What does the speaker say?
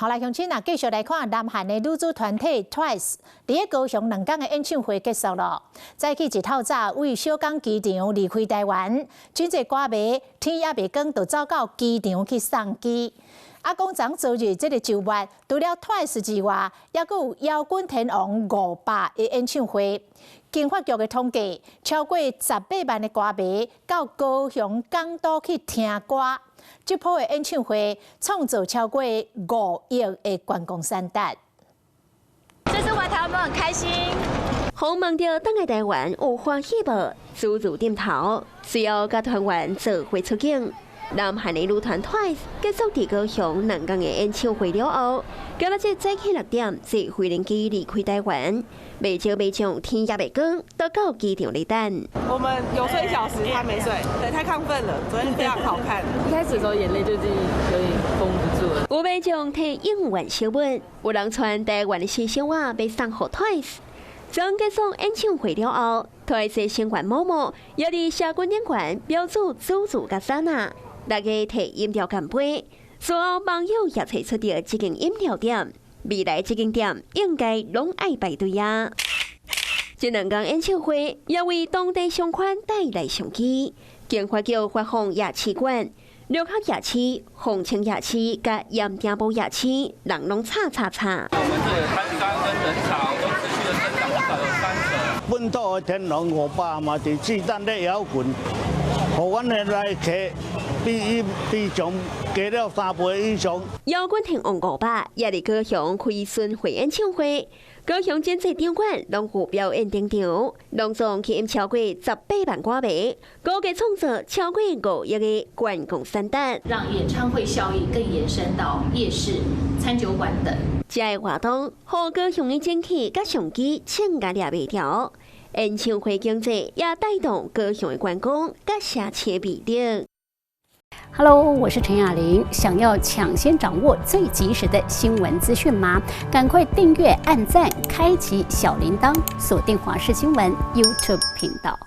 好來，鄉親啊，繼續來看南韓的女子團體 Twice，佇咧高雄兩工的演唱會結束了。早起一透早為小港機場離開台灣，真濟歌迷天猶未光就走到機場去送機。啊，講昨昨日這個週末，除了 Twice 之外，猶閣有搖滾天王伍佰的演唱會。經發局的統計，超過18萬的歌迷到高雄港都去聽歌。這波的演唱會創造超過5億的觀光產值。這次回台灣很開心。訪問著轉來台灣有歡喜無？主主點頭，隨後佮團員做伙出境。南韓的女團 Twice 結束佇高雄兩工的演唱會了後，今仔日早起6點坐飛行機離開台灣，袂少袂將天猶未光，都到機場咧等。我們有睡1小時，他沒睡，對，太亢奮了。昨天非常好看，一開始的時候眼淚就已經有點繃不住了。有民眾提應援小物，有人穿台灣的新衫仔欲送予 Twice。昨結束演唱會了後，Twice 成員 Momo 也佇社群頂懸標註祖祖佮莎娜，大家提飲料乾杯。隨後網友也揣出著這間飲料店，未來這間店應該攏愛排隊啊！這兩工演唱會也為當地商圈帶來商機，經發局發放夜市券，蘆殼夜市、鳳青夜市佮鹽埕埔夜市，人攏吵吵吵。我們這裡攤商跟人潮都持續的增長，至少有3成。本土的天王伍佰嘛，佇巨蛋咧搖滾，予阮的來客比伊比上加了3倍以上。搖滾天王伍佰也佇高雄開巡迴演唱會，高雄真濟場館攏有表演登場，攏總吸引超過18萬歌迷，估計創造超過5億的觀光產值，讓演唱會效益更延伸到夜市、餐酒館等。這个活動，予高雄的景氣佮商機衝甲掠袂牢，演唱會經濟也帶動高雄的觀光佮城市魅力。 Hello，我是陳雅玲。想要搶先掌握最及時的新聞資訊嗎？趕快訂閱、按讚、開啟小鈴鐺，鎖定華視新聞 YouTube 頻道。